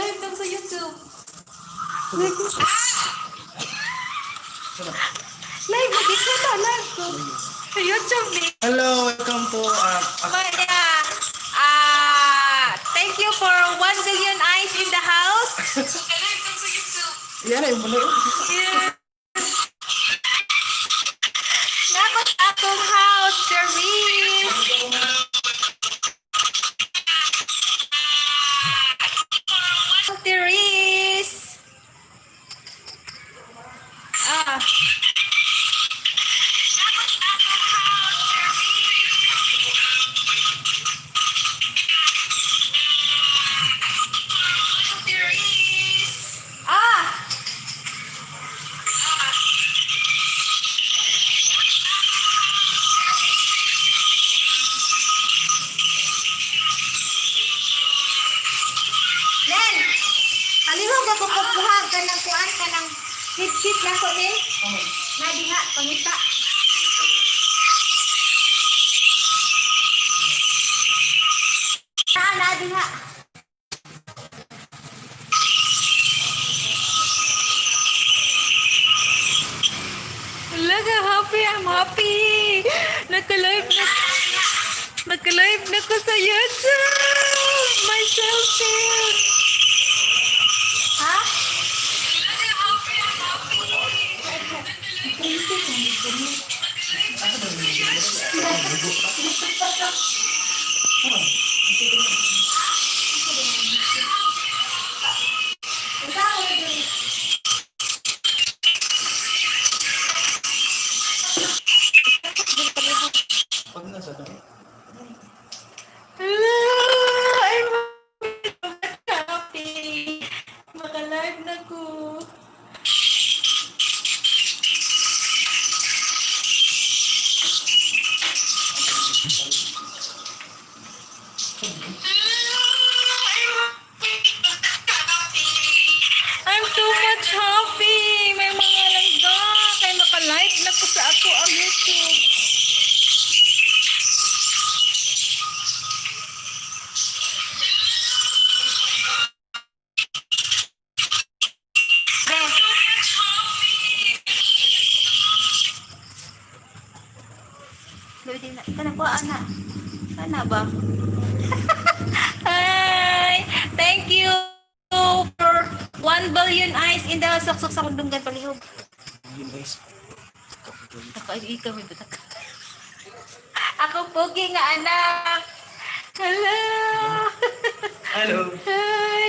Naka-live na ko sa YouTube. Live, magkita na, live ko. Sa YouTube ni. Hello, welcome to Maya, ah, thank you for 1 billion eyes in the house. Naka-live na ko sa YouTube. Yan ay muna. Yeah. Nako sa akong house, Therese. Therese. Ah. Nako sa akong house, Therese. Therese. Ah! Nen! Palihog ako pagkuha ka ng kuan ka ng headset na ko eh. Na diha, pangita. Na, na diha. Look, I'm happy, I'm happy. Naka-live na. Naka-live na ko sa YouTube. My selfie. Ha? Pag nasa to. Hello! I'm happy. Maka-live na ko. I'm too much happy. May mga langga. Kay maka-live na ko sa ako ang YouTube. Be. na. Kana ko ana. Kana ba? Hi! Thank you for 1 billion eyes in the sok sa kundunggan palihog. Yun guys. Ako ay ikaw may batak. Ako pogi nga anak. Hello. Hello. Hi.